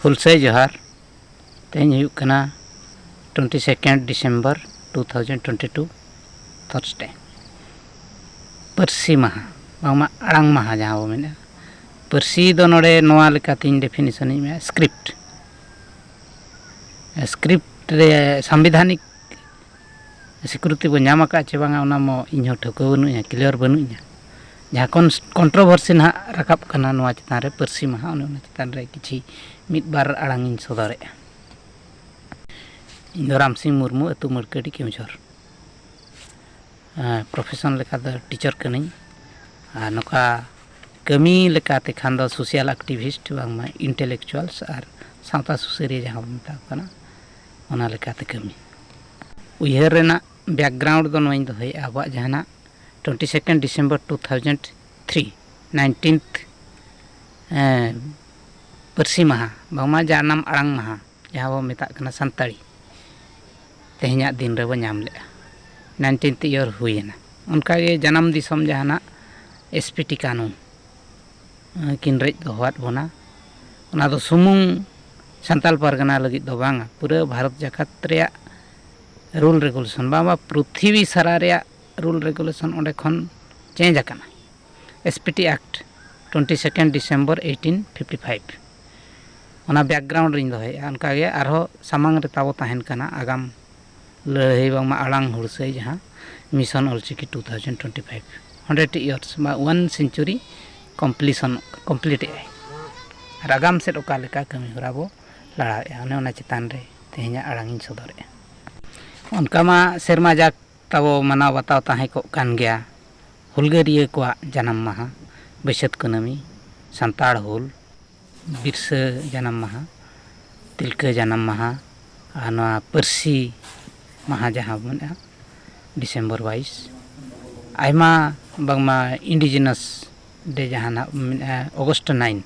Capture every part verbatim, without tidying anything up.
ᱦᱩᱞᱥᱟᱹᱭ ᱡᱚᱦᱟᱨ᱾ ᱛᱮᱦᱮᱧ ᱦᱩᱭᱩᱜ ᱠᱟᱱᱟ twenty second December two thousand twenty two, Thursday᱾ ᱯᱟᱹᱨᱥᱤ ᱢᱟᱦᱟ, ᱵᱟᱝᱢᱟ ᱟᱲᱟᱝ ᱢᱟᱦᱟ ᱡᱟᱦᱟᱸ ᱵᱚ ᱢᱮᱱᱮᱫᱼᱟ᱾ ᱯᱟᱹᱨᱥᱤ ᱫᱚ ᱱᱚᱰᱮ ᱱᱚᱣᱟ ᱞᱮᱠᱟᱛᱤᱧ definition ᱤᱧ ᱮᱢᱮᱫᱼᱟ, script᱾ Script ᱨᱮ ᱥᱟᱝᱵᱤᱫᱷᱟᱱᱤᱠ ᱥᱤᱠᱨᱤᱛᱤ ᱵᱚ ᱧᱟᱢ ᱟᱠᱟᱫ ᱪᱮ ᱵᱟᱝᱟ, ᱚᱱᱟ ᱢᱟ ᱤᱧ ᱦᱚᱸ ᱴᱷᱟᱹᱣᱠᱟᱹ ᱵᱟᱹᱱᱩᱜᱼᱟ, clear ᱵᱟᱹᱱᱩᱜᱼᱟ᱾ ᱡᱟᱦᱟᱸ ᱠᱚᱱ-, controversy ᱱᱟᱦᱟᱜ ᱨᱟᱠᱟᱵ ᱠᱟᱱᱟ ᱱᱚᱣᱟ ᱪᱮᱛᱟᱱ ᱨᱮ, ᱯᱟᱹᱨᱥᱤ ᱢᱟᱦᱟ, ᱚᱱᱮ ᱚᱱᱟ ᱪᱮᱛᱟᱱ ᱨᱮ ᱠᱤᱪᱷᱤ ᱢᱤᱫ ᱵᱟᱨ ᱟᱲᱟᱝ ᱤᱧ ᱥᱚᱫᱚᱨᱮᱫᱼᱟ᱾ ᱤᱧ ᱫᱚ ᱨᱟᱢᱥᱤᱝ ᱢᱩᱨᱢᱩ, ᱟᱹᱛᱩ ᱢᱟᱹᱲᱠᱟᱹᱰᱤ, ᱠᱮᱣᱡᱷᱚᱨ᱾ ᱮᱸ, profession ᱞᱮᱠᱟ ᱫᱚ teacher ᱠᱟᱹᱱᱟᱹᱧ᱾ ᱟᱨ ᱱᱚᱝᱠᱟ ᱠᱟᱹᱢᱤ ᱞᱮᱠᱟᱛᱮ ᱠᱷᱟᱱ ᱫᱚ social activist, ᱵᱟᱝᱢᱟ intellectuals ᱟᱨ ᱥᱟᱶᱛᱟ ᱥᱩᱥᱟᱹᱨᱤᱭᱟᱹ ᱡᱟᱦᱟᱸ ᱵᱚᱱ ᱢᱮᱛᱟ ᱠᱚ ᱠᱟᱱᱟ, ᱚᱱᱟ ᱞᱮᱠᱟᱛᱮ ᱠᱟᱹᱢᱤ᱾ ᱩᱭᱦᱟᱹᱨ ᱨᱮᱱᱟᱜ background ᱫᱚ ᱱᱚᱣᱟᱧ ᱫᱚᱦᱚᱭᱮᱫᱼᱟ, ᱟᱵᱚᱣᱟᱜ ᱡᱟᱦᱟᱱᱟᱜ twenty second December two thousand three, nineteenth, ᱮᱸ, ᱯᱟᱹᱨᱥᱤ ᱢᱟᱦᱟ, ᱵᱟᱝᱢᱟ ᱡᱟᱱᱟᱢ ᱟᱲᱟᱝ ᱢᱟᱦᱟ, ᱡᱟᱦᱟᱸ ᱵᱚ ᱢᱮᱛᱟᱜ ᱠᱟᱱᱟ ᱥᱟᱱᱛᱟᱲᱤ, ᱛᱮᱦᱮᱧᱟᱜ ᱫᱤᱱ ᱨᱮᱵᱚ ᱧᱟᱢ ᱞᱮᱫᱼᱟ᱾ Nineteenth year ᱦᱩᱭᱮᱱᱟ᱾ ᱚᱱᱠᱟᱜᱮ ᱡᱟᱱᱟᱢ ᱫᱤᱥᱚᱢ ᱡᱟᱦᱟᱱᱟᱜ S P T ᱠᱟᱹᱱᱩᱱ, ᱠᱤᱱ ᱨᱮᱡ ᱫᱚᱦᱚᱣᱟᱫ ᱵᱚᱱᱟ᱾ ᱚᱱᱟ ᱫᱚ ᱥᱩᱢᱩᱝ ᱥᱟᱱᱛᱟᱲ ᱯᱟᱨᱜᱟᱱᱟ ᱞᱟᱹᱜᱤᱫ ᱫᱚ ᱵᱟᱝᱟ, ᱯᱩᱨᱟᱹ ᱵᱷᱟᱨᱚᱛ ᱡᱟᱠᱟᱛ ᱨᱮᱭᱟᱜ rule regulation, ᱵᱟᱝ, ᱵᱟᱝ, ᱯᱨᱤᱛᱷᱤᱵᱤ ᱥᱟᱨᱟ ᱨᱮᱭᱟᱜ rule regulation ᱚᱸᱰᱮ ᱠᱷᱚᱱ change ᱟᱠᱟᱱᱟ᱾ S P T Act, twenty second December eighteen fifty five᱾ ᱚᱱᱟ background ᱨᱤᱧ ᱫᱚᱦᱚᱭᱮᱫᱼᱟ᱾ ᱚᱱᱠᱟᱜᱮ ᱟᱨᱦᱚᱸ ᱥᱟᱢᱟᱝ ᱨᱮ ᱛᱟᱵᱚ ᱛᱟᱦᱮᱱ ᱠᱟᱱᱟ ᱟᱜᱟᱢ ᱞᱟᱹᱲᱦᱟᱹᱭ, ᱵᱟᱝᱢᱟ ᱟᱲᱟᱝ ᱦᱩᱲᱥᱟᱹᱭ, ᱡᱟᱦᱟᱸ mission Ol Chiki two thousand twenty five, hundred years ᱵᱟ one century completion, complete ᱮᱫᱼᱟᱭ᱾ ᱟᱨ ᱟᱜᱟᱢ ᱥᱮᱫ ᱚᱠᱟ ᱞᱮᱠᱟ ᱠᱟᱹᱢᱤ ᱦᱚᱨᱟ ᱵᱚ ᱞᱟᱲᱟᱣᱮᱫᱼᱟ, ᱚᱱᱮ ᱚᱱᱟ ᱪᱮᱛᱟᱱ ᱨᱮ ᱛᱮᱦᱮᱧᱟᱜ ᱟᱲᱟᱝ ᱤᱧ ᱥᱚᱫᱚᱨᱮᱫᱼᱟ᱾ ᱚᱱᱠᱟ ᱢᱟ ᱥᱮᱨᱢᱟ ᱡᱟᱠ ᱛᱟᱵᱚ ᱢᱟᱱᱟᱣ ᱵᱟᱛᱟᱣ ᱛᱟᱦᱮᱸ ᱠᱚᱜ ᱠᱟᱱ ᱜᱮᱭᱟ ᱦᱩᱞᱜᱟᱹᱨᱤᱭᱟᱹ ᱠᱚᱣᱟᱜ ᱡᱟᱱᱟᱢ ᱢᱟᱦᱟ, ᱵᱟᱹᱭᱥᱟᱹᱛ ᱠᱩᱱᱟᱹᱢᱤ, ᱥᱟᱱᱛᱟᱲ ᱦᱩᱞ, ᱵᱤᱨᱥᱟᱹ ᱡᱟᱱᱟᱢ ᱢᱟᱦᱟ, ᱛᱤᱞᱠᱟᱹ ᱡᱟᱱᱟᱢ ᱢᱟᱦᱟ, ᱟᱨ ᱱᱚᱣᱟ ᱯᱟᱹᱨᱥᱤ ᱢᱟᱦᱟ ᱡᱟᱦᱟᱸ ᱵᱚᱱ ᱢᱮᱱᱮᱫᱼᱟ, December ᱵᱟᱭᱤᱥ᱾ ᱟᱭᱢᱟ, ᱵᱟᱝᱢᱟ Indigenous Day ᱡᱟᱦᱟᱸ ᱱᱟᱦᱟᱜ ᱢᱮᱱᱟᱜᱼᱟ, August nine,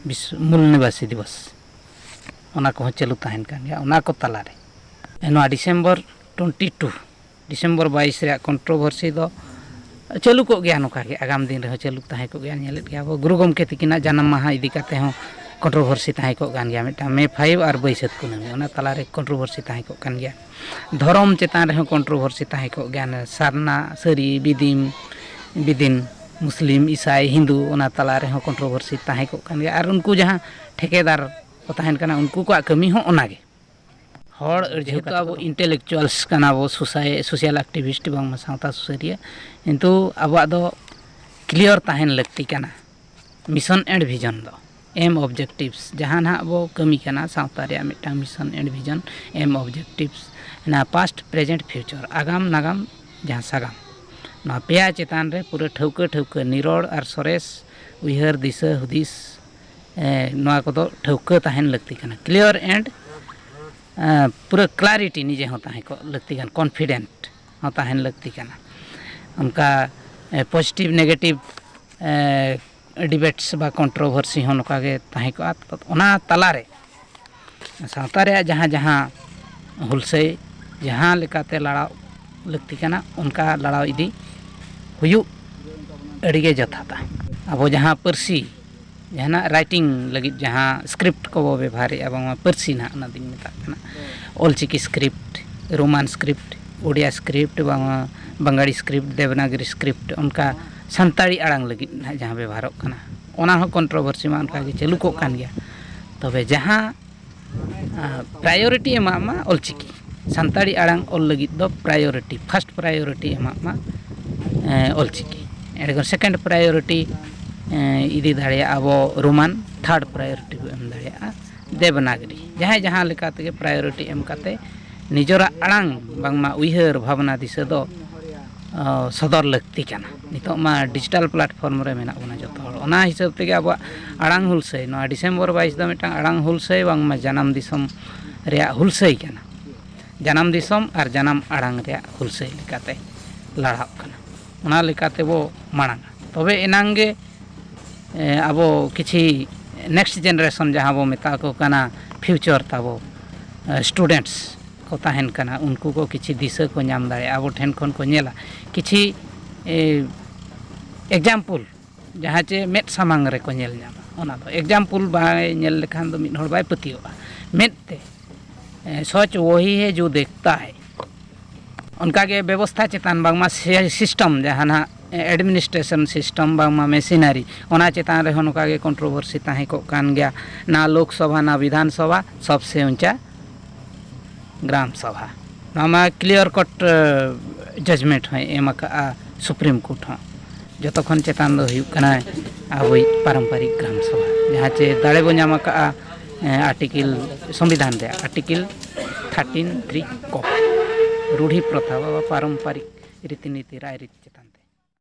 ᱵᱤᱥᱥᱚ ᱢᱩᱞ ᱱᱤᱵᱟᱥᱤ ᱫᱤᱵᱚᱥ, ᱚᱱᱟ ᱠᱚᱦᱚᱸ ᱪᱟᱹᱞᱩ ᱛᱟᱦᱮᱱ ᱠᱟᱱ ᱜᱮᱭᱟ᱾ ᱚᱱᱟ ᱠᱚ ᱛᱟᱞᱟᱨᱮ ᱱᱚᱣᱟ December twenty two, December ᱵᱟᱭᱤᱥ ᱨᱮᱭᱟᱜ controversy ᱫᱚ ᱪᱟᱹᱞᱩ ᱠᱚᱜ ᱜᱮᱭᱟ, ᱱᱚᱝᱠᱟ ᱜᱮ ᱟᱜᱟᱢ ᱫᱤᱱ ᱨᱮᱦᱚᱸ ᱪᱟᱹᱞᱩ ᱛᱟᱦᱮᱸ ᱠᱚᱜ ᱜᱮᱭᱟ᱾ ᱧᱮᱞᱮᱫ ᱜᱮᱭᱟ ᱵᱚ, ᱜᱩᱨᱩ ᱜᱚᱢᱠᱮ ᱛᱤᱠᱤᱱᱟᱜ ᱡᱟᱱᱟᱢ ᱢᱟᱦᱟ ᱤᱫᱤ ᱠᱟᱛᱮ ᱦᱚᱸ ᱠᱚᱱᱴᱨᱳᱵᱷᱟᱨᱥᱤ ᱛᱟᱦᱮᱸ ᱠᱚᱜ ᱠᱟᱱ ᱜᱮᱭᱟ, ᱢᱤᱫᱴᱟᱝ ᱢᱮ ᱯᱷᱟᱭᱤᱵᱷ ᱟᱨ ᱵᱟᱹᱭᱥᱟᱹᱠᱷ ᱠᱩᱱᱟᱹᱢᱤ, ᱚᱱᱟ ᱛᱟᱞᱟᱨᱮ ᱠᱚᱱᱴᱨᱳᱵᱷᱟᱨᱥᱤ ᱛᱟᱦᱮᱸ ᱠᱚᱜ ᱠᱟᱱ ᱜᱮᱭᱟ᱾ ᱫᱷᱚᱨᱚᱢ ᱪᱮᱛᱟᱱ ᱨᱮᱦᱚᱸ ᱠᱚᱱᱴᱨᱳᱵᱷᱟᱨᱥᱤ ᱛᱟᱦᱮᱸ ᱠᱚᱜ ᱜᱮᱭᱟ, ᱥᱟᱨᱱᱟ, ᱥᱟᱹᱨᱤ, ᱵᱤᱫᱤᱢ, ᱵᱤᱫᱤᱱ, ᱢᱩᱥᱞᱤᱢ, ᱤᱥᱟᱭ, ᱦᱤᱱᱫᱩ, ᱚᱱᱟ ᱛᱟᱞᱟ ᱨᱮᱦᱚᱸ ᱠᱚᱱᱴᱨᱳᱵᱷᱟᱨᱥᱤ ᱛᱟᱦᱮᱸ ᱠᱚᱜ ᱠᱟᱱ ᱜᱮᱭᱟ᱾ ᱟᱨ ᱩᱱᱠᱩ ᱡᱟᱦᱟᱸ ᱴᱷᱮᱠᱮᱫᱟᱨ ᱠᱚ ᱛᱟᱦᱮᱱ ᱠᱟᱱᱟ, ᱩᱱᱠᱩ ᱠᱚᱣᱟᱜ ᱠᱟᱹᱢᱤ ᱦᱚᱸ ᱚᱱᱟᱜᱮ᱾ ᱦᱚᱲ ᱟᱹᱲᱡᱷᱟᱹᱣ ᱠᱟᱛᱮ ᱟᱵᱚ ᱫᱚ intellectuals ᱠᱟᱱᱟ ᱵᱚ, ᱥᱳᱥᱟᱭ-, social activist ᱵᱟᱝᱢᱟ ᱥᱟᱶᱛᱟ ᱥᱩᱥᱟᱹᱨᱤᱭᱟᱹ, ᱠᱤᱱᱛᱩ ᱟᱵᱚᱣᱟᱜ ᱫᱚ ᱠᱞᱤᱭᱟᱨ ᱛᱟᱦᱮᱱ ᱞᱟᱹᱠᱛᱤ ᱠᱟᱱᱟ mission and vision ᱫᱚ, aim objectives, ᱡᱟᱦᱟᱸ ᱱᱟᱦᱟᱜ ᱵᱚ ᱠᱟᱹᱢᱤ ᱠᱟᱱᱟ ᱥᱟᱶᱛᱟ ᱨᱮᱭᱟᱜ ᱢᱤᱫᱴᱟᱝ mission and vision, aim objectives, ᱚᱱᱟ past, present, future, ᱟᱜᱟᱢ, ᱱᱟᱜᱟᱢ, ᱡᱟᱦᱟᱸ ᱥᱟᱜᱟᱢ, ᱱᱚᱣᱟ ᱯᱮᱭᱟ ᱪᱮᱛᱟᱱ ᱨᱮ ᱯᱩᱨᱟᱹ ᱴᱷᱟᱹᱣᱠᱟᱹ ᱴᱷᱟᱹᱣᱠᱟᱹ ᱱᱤᱨᱚᱲ ᱟᱨ ᱥᱚᱨᱮᱥ ᱩᱭᱦᱟᱹᱨ, ᱫᱤᱥᱟᱹ ᱦᱩᱫᱤᱥ, ᱮ, ᱱᱚᱣᱟ ᱠᱚᱫᱚ ᱴᱷᱟᱹᱣᱠᱟᱹ ᱛᱟᱦᱮᱱ ᱞᱟᱹᱠᱛᱤ ᱠᱟᱱᱟ, clear and, ᱮ, ᱯᱩᱨᱟᱹ clarity ᱱᱤᱡᱮ ᱦᱚᱸ ᱛᱟᱦᱮᱸ ᱠᱚᱜ ᱞᱟᱹᱠᱛᱤ ᱠᱟᱱᱟ, confident ᱦᱚᱸ ᱛᱟᱦᱮᱱ ᱞᱟᱹᱠᱛᱤ ᱠᱟᱱᱟ᱾ ᱚᱱᱠᱟ, ᱮ, positive negative, ᱮ, debates ᱵᱟ controversy ᱦᱚᱸ ᱱᱚᱝᱠᱟ ᱜᱮ ᱛᱟᱦᱮᱸ ᱠᱚᱜᱼᱟ᱾ ᱚᱱᱟ ᱛᱟᱞᱟᱨᱮ ᱥᱟᱶᱛᱟ ᱨᱮᱭᱟᱜ ᱡᱟᱦᱟᱸ ᱡᱟᱦᱟᱸ ᱦᱩᱞᱥᱟᱹᱭ ᱡᱟᱦᱟᱸ ᱞᱮᱠᱟᱛᱮ ᱞᱟᱲᱟᱣ ᱞᱟᱹᱠᱛᱤ ᱠᱟᱱᱟ, ᱚᱱᱠᱟ ᱞᱟᱲᱟᱣ ᱤᱫᱤ ᱦᱩᱭᱩᱜ ᱟᱹᱰᱤᱜᱮ ᱡᱚᱛᱷᱟᱛᱟ᱾ ᱟᱵᱚ ᱡᱟᱦᱟᱸ ᱯᱟᱹᱨᱥᱤ, ᱡᱟᱦᱟᱱᱟᱜ writing ᱞᱟᱹᱜᱤᱫ ᱡᱟᱦᱟᱸ script ᱠᱚᱵᱚ ᱵᱮᱵᱷᱟᱨᱮᱜᱼᱟ, ᱵᱟᱝᱢᱟ ᱯᱟᱹᱨᱥᱤ ᱱᱟᱦᱟᱜ ᱚᱱᱟ ᱫᱚᱧ ᱢᱮᱛᱟᱜ ᱠᱟᱱᱟ, Ol Chiki script, Roman script, Odia script, ᱵᱟᱝᱢᱟ ᱵᱟᱝᱜᱟᱲᱤ script, ᱫᱮᱵᱽᱱᱟᱜᱽᱨᱤ script, ᱚᱱᱠᱟ ᱥᱟᱱᱛᱟᱲᱤ ᱟᱲᱟᱝ ᱞᱟᱹᱜᱤᱫ ᱱᱟᱦᱟᱜ ᱡᱟᱦᱟᱸ ᱵᱮᱵᱷᱟᱨᱚᱜ ᱠᱟᱱᱟ, ᱚᱱᱟ ᱦᱚᱸ controversy ᱢᱟ ᱚᱱᱠᱟᱜᱮ ᱪᱟᱹᱞᱩ ᱠᱚᱜ ᱠᱟᱱ ᱜᱮᱭᱟ᱾ ᱛᱚᱵᱮ ᱡᱟᱦᱟᱸ priority ᱮᱢᱟᱜ ᱢᱟ ᱚᱞᱪᱤᱠᱤ, ᱥᱟᱱᱛᱟᱲᱤ ᱟᱲᱟᱝ ᱚᱞ ᱞᱟᱹᱜᱤᱫ ᱫᱚ priority, first priority ᱮᱢᱟᱜ ᱢᱟ, ᱮ, ᱚᱞᱪᱤᱠᱤ᱾ ᱮᱸᱰᱮᱠᱷᱟᱱ second priority, ᱮ, ᱤᱫᱤ ᱫᱟᱲᱮᱭᱟᱜᱼᱟ ᱟᱵᱚ Roman, third priority ᱵᱚ ᱮᱢ ᱫᱟᱲᱮᱭᱟᱜᱼᱟ ᱫᱮᱵᱽᱱᱟᱜᱽᱨᱤ᱾ ᱡᱟᱦᱟᱸᱭ ᱡᱟᱦᱟᱸ ᱞᱮᱠᱟ ᱛᱮᱜᱮ priority ᱮᱢ ᱠᱟᱛᱮ ᱱᱤᱡᱮᱨᱟᱜ ᱟᱲᱟᱝ ᱵᱟᱝᱢᱟ ᱩᱭᱦᱟᱹᱨ ᱵᱷᱟᱵᱽᱱᱟ ᱫᱤᱥᱟᱹ ᱫᱚ, ᱚ, ᱥᱚᱫᱚᱨ ᱞᱟᱹᱠᱛᱤ ᱠᱟᱱᱟ᱾ ᱱᱤᱛᱚᱜ ᱢᱟ digital platform ᱨᱮ ᱢᱮᱱᱟᱜ ᱵᱚᱱᱟ ᱡᱚᱛᱚ ᱦᱚᱲ, ᱚᱱᱟ ᱦᱤᱥᱟᱹᱵ ᱛᱮᱜᱮ ᱟᱵᱚᱣᱟᱜ ᱟᱲᱟᱝ ᱦᱩᱞᱥᱟᱹᱭ, ᱱᱚᱣᱟ December ᱵᱟᱭᱤᱥ ᱫᱚ ᱢᱤᱫᱴᱟᱝ ᱟᱲᱟᱝ ᱦᱩᱞᱥᱟᱹᱭ ᱵᱟᱝᱢᱟ ᱡᱟᱱᱟᱢ ᱫᱤᱥᱚᱢ ᱨᱮᱭᱟᱜ ᱦᱩᱞᱥᱟᱹᱭ ᱠᱟᱱᱟ᱾ ᱡᱟᱱᱟᱢ ᱫᱤᱥᱚᱢ ᱟᱨ ᱡᱟᱱᱟᱢ ᱟᱲᱟᱝ ᱨᱮᱭᱟᱜ ᱦᱩᱞᱥᱟᱹᱭ ᱞᱮᱠᱟᱛᱮ ᱞᱟᱲᱟᱣ ᱠᱟᱱᱟ, ᱚᱱᱟ ᱞᱮᱠᱟᱛᱮ ᱵᱚ ᱢᱟᱲᱟᱝᱟ᱾ ᱛᱚᱵᱮ ᱮᱱᱟᱝ ᱜᱮ, ᱮ, ᱟᱵᱚ ᱠᱤᱪᱷᱤ next generation ᱡᱟᱦᱟᱸ ᱵᱚ ᱢᱮᱛᱟ ᱠᱚ ᱠᱟᱱᱟ, future ᱛᱟᱵᱚ, ᱮ, students ᱠᱚ ᱛᱟᱦᱮᱱ ᱠᱟᱱᱟ, ᱩᱱᱠᱩ ᱠᱚ ᱠᱤᱪᱷᱤ ᱫᱤᱥᱟᱹ ᱠᱚ ᱧᱟᱢ ᱫᱟᱲᱮᱭᱟᱜᱼᱟ, ᱟᱵᱚ ᱴᱷᱮᱱ ᱠᱷᱚᱱ ᱠᱚ ᱧᱮᱞᱟ ᱠᱤᱪᱷᱤ, ᱮ, example ᱡᱟᱦᱟᱸ ᱪᱮ ᱢᱮᱫ ᱥᱟᱢᱟᱝ ᱨᱮᱠᱚ ᱧᱮᱞ ᱧᱟᱢᱟ᱾ ᱚᱱᱟ ᱫᱚ ᱮᱠᱡᱟᱢᱯᱩᱞ ᱵᱟᱭ ᱧᱮᱞ ᱞᱮᱠᱷᱟᱱ ᱫᱚ ᱢᱤᱫ ᱦᱚᱲ ᱵᱟᱭ ᱯᱟᱹᱛᱭᱟᱹᱣᱟᱜᱼᱟ᱾ ᱢᱮᱫ ᱛᱮ ᱥᱚᱪ ᱣᱚᱦᱤ ᱦᱮ ᱡᱳ ᱫᱮᱠᱷᱛᱟ ᱦᱮ᱾ ᱚᱱᱠᱟᱜᱮ ᱵᱮᱵᱚᱥᱛᱷᱟ ᱪᱮᱛᱟᱱ ᱵᱟᱝᱢᱟ ᱥᱤᱥᱴᱮᱢ ᱡᱟᱦᱟᱸ ᱱᱟᱦᱟᱜ ᱮᱰᱢᱤᱱᱤᱥᱴᱨᱮᱥᱚᱱ ᱥᱤᱥᱴᱮᱢ ᱵᱟᱝᱢᱟ ᱢᱮᱥᱤᱱᱟᱨᱤ, ᱚᱱᱟ ᱪᱮᱛᱟᱱ ᱨᱮᱦᱚᱸ ᱱᱚᱝᱠᱟ ᱜᱮ ᱠᱚᱱᱴᱨᱳᱵᱷᱟᱨᱥᱤ ᱛᱟᱦᱮᱸ ᱠᱚᱜ ᱠᱟᱱ ᱜᱮᱭᱟ᱾ ᱱᱟ ᱞᱳᱠᱥᱚᱵᱷᱟ ᱱᱟ ᱵᱤᱫᱷᱟᱱ ᱥᱚᱵᱷᱟ, ᱥᱚᱵᱥᱮ ᱩᱸᱪᱟ ᱜᱨᱟᱢ ᱥᱚᱵᱷᱟ᱾ ᱱᱚᱣᱟ ᱢᱟ ᱠᱞᱤᱭᱟᱨ ᱠᱚᱴ ᱡᱟᱡᱽᱢᱮᱱᱴ ᱦᱚᱸᱭ ᱮᱢ ᱟᱠᱟᱫᱼᱟ ᱥᱩᱯᱨᱤᱢ ᱠᱳᱨᱴ ᱦᱚᱸ᱾ ᱡᱚᱛᱚ ᱠᱷᱚᱱ ᱪᱮᱛᱟᱱ ᱫᱚ ᱦᱩᱭᱩᱜ ᱠᱟᱱᱟ ᱟᱵᱚᱭᱤᱡ ᱯᱟᱨᱚᱢᱯᱟᱨᱤᱠ ᱜᱨᱟᱢ ᱥᱚᱵᱷᱟ, ᱡᱟᱦᱟᱸ ᱪᱮ ᱫᱟᱲᱮ ᱵᱚ ᱧᱟᱢ ᱟᱠᱟᱫᱼᱟ ᱟᱨᱴᱤᱠᱮᱞ, ᱥᱚᱝᱵᱤᱫᱷᱟᱱ ᱨᱮᱭᱟᱜ ᱟᱨᱴᱤᱠᱮᱞ ᱛᱷᱟᱨᱴᱤᱱ ᱛᱷᱨᱤ ᱠᱚ, ᱨᱩᱰᱷᱤ ᱯᱨᱚᱛᱷᱟ ᱵᱟ ᱯᱟᱨᱚᱢᱯᱟᱨᱤᱠ ᱨᱤᱛᱤ ᱱᱤᱛᱤ ᱨᱟᱭᱨᱤᱛ ᱪᱮᱛᱟᱱ᱾